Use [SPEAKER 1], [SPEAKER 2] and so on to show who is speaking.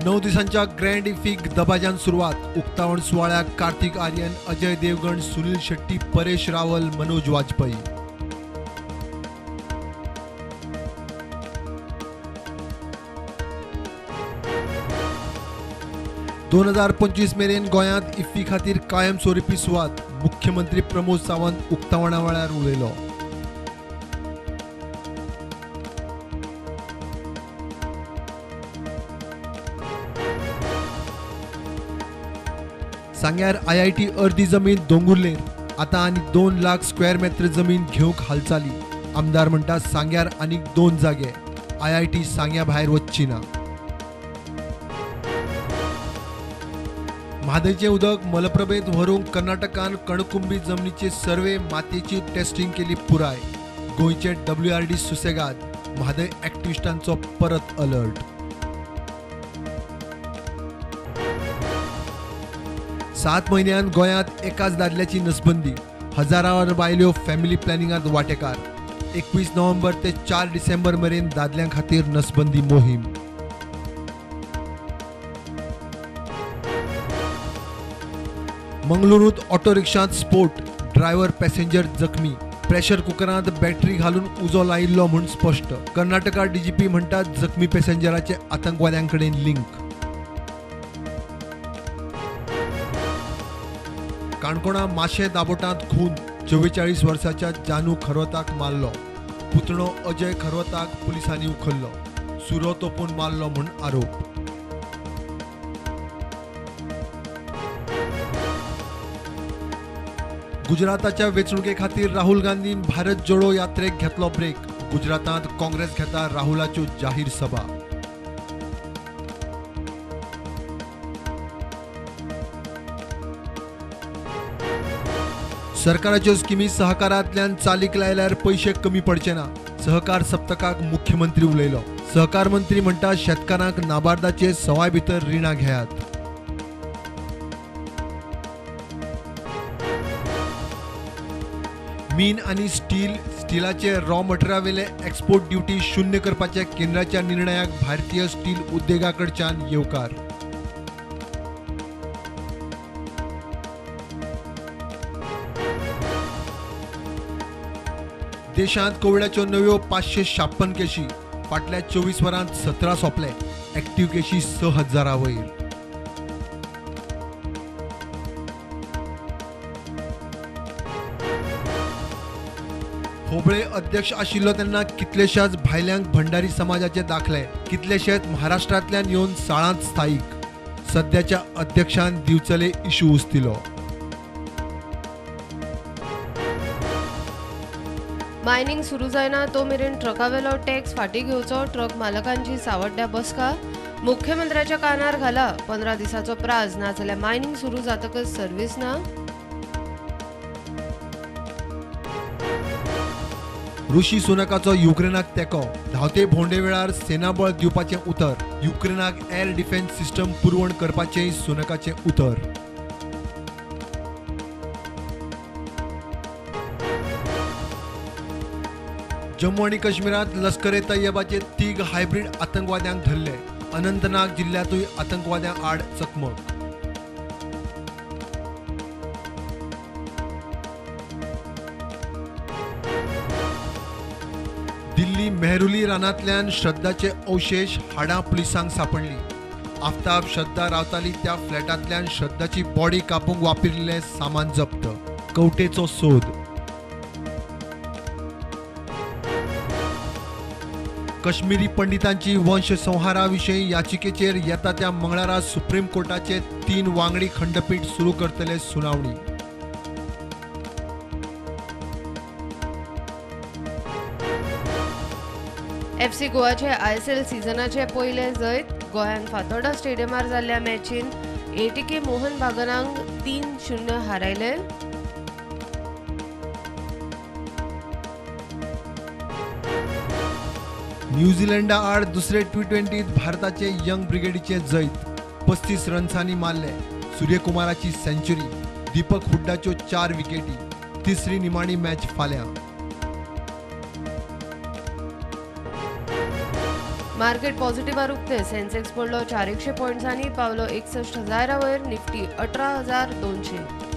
[SPEAKER 1] 9 दिसांच्या ग्रँड इफीक दबाज्यान सुरवात. उक्तावण सुवाळ्याक कार्तिक आर्यन, अजय देवगण, सुनील शेट्टी, परेश रावल, मनोज वाजपेयी. 2025 मेरेन गोंयांत इफ्फी खातीर कायमस्वरूपी सुवात. मुख्यमंत्री प्रमोद सावंत उक्तावणा वेळार उलयलो. सांग्यार IIT अर्दी जमीन दोंगुर्लेर आतां आनी 2 लाख स्क्वेअर मेत्र जमीन घेवंक हालचाली. आमदार म्हणटा सांग्यार आनीक 2 जागे, IIT सांग्या भायर वचची ना. म्हादयचें उदक मलप्रभेंत व्हरूंक कर्नाटकान कणकुंबी जमनीचे सर्वे, मातयेची टेस्टिंग केली पुराय. गोंयचे WRD सुसेगाद, म्हादय ॲक्टिविस्टांचो परत अलर्ट. 7 म्हयन्यान गोंयांत एकाच दादल्याची नसबंदी. हजारांवर बायल्यो फॅमिली प्लॅनिंगांत वांटेकार. 21 नोव्हेंबर ते 4 डिसेंबर मेरेन दादल्यां खातीर नसबंदी मोहीम. मंगळुरूंत ऑटो रिक्षांत स्फोट, ड्रायव्हर पॅसेंजर जखमी. प्रेशर कुकरांत बॅटरी घालून उजो लायिल्लो म्हूण स्पश्ट. कर्नाटका DGP म्हणटात जखमी पॅसेंजराचे आतंकवाद्यां कडेन लिंक. काणकोणा माशें दाबोटांत खून. 44 वर्साच्या जानू खरवताक मारलो. पुतणो अजय खरवताक पुलिसांनी उखल्लो. सुरो तोपून मारलो म्हूण आरोप. गुजराताच्या वेंचणुके खातीर राहुल गांधीन भारत जोडो यात्रेक घेतलो ब्रेक. गुजरातांत काँग्रेस घेता राहुलाच्यो जाहीर सभा. सरकाराच्यो स्किमी सहकारांतल्यान चालीक लायल्यार पयशे कमी पडचे ना. सहकार सप्तकाक मुख्यमंत्री उलयलो. सहकार मंत्री म्हणटा शेतकारांक नाबार्दाचे सवाय भितर रिणां घेयात. मीन आनी स्टील, स्टिलाचे रॉ मटेरियलावेले एक्सपोर्ट ड्युटी 0 करपाच्या केंद्राच्या निर्णयाक भारतीय स्टील उद्देगा कडच्यान येवकार. देशांत कोविडाच्यो नव्यो 556 केशी. फाटल्या 24 वरांत 17 सोंपले. ऍक्टिव्ह केशी 6000 वयर. होबळे अध्यक्ष आशिल्लो तेन्ना कितलेशाच भायल्यांक भंडारी समाजाचे दाखले. कितलेशेच महाराष्ट्रांतल्यान येवन साळांत स्थायीक. सद्याच्या अध्यक्षान दिवचले इशू उस्तिलो.
[SPEAKER 2] मायनिंग सुरू जायना तो मेरेन ट्रकावेलो टॅक्स फाटीं घेवचो. ट्रक मालकांची सावड्ड्या बसका. मुख्यमंत्र्याच्या कानार घाला 15 दिसाचो प्राज, नाजाल्यार मायनिंग सुरू जातकच सर्वीस ना.
[SPEAKER 1] ऋषी सुनकाचो युक्रेनाक तेंको. धांवते भोंवडे वेळार सेनाबळ दिवपाचें उतर. युक्रेनाक एअर डिफेन्स सिस्टम पुरवण करपाचेंय सुनकाचें उतर. जम्मू आनी काश्मीरांत लश्कर ए तैयबाचे 3 हायब्रीड आतंकवाद्यांक धरले. अनंतनाग जिल्ल्यांतूय आतंकवाद्यां आड चकमक. दिल्ली मेहरुली रानांतल्यान श्रद्धाचे अवशेष हाडां पुलिसांक सांपडली. आफ्ताब श्रद्धा रावताली त्या फ्लॅटांतल्यान श्रद्धाची बॉडी कापूंक वापरिल्लें सामान जप्त. कवटेचो सोद. कश्मीरी पंडितांची वंशसंहारा विशीं याचिकेचेर येता त्या मंगळारा सुप्रीम कोर्टाचे 3 वांगडी खंडपीठ सुरू करतले सुनावणी.
[SPEAKER 2] FC गोवाचे ISL सिजनाचे पयले जैत. गोंयांत फातोर्डा स्टेडियमार जाल्ल्या मॅचीन ATK Mohan बागनांक 3-0 हारायले.
[SPEAKER 1] न्यूझीलंडा आड दुसरे T20 भारताचे यंग ब्रिगेडीचे जैत. 35 रन्सांनी मारले. सूर्यकुमाराची सेंचुरी, दीपक हुड्डाच्यो 4 विकेटी. तिसरी निमाणी मॅच फाल्यां.
[SPEAKER 2] मार्केट पॉझिटिव्हार उक्ते. सेन्सेक्स पडलो 400 पॉयंट्सांनी, पावलो 61,000 वयर. निफ्टी 18,200.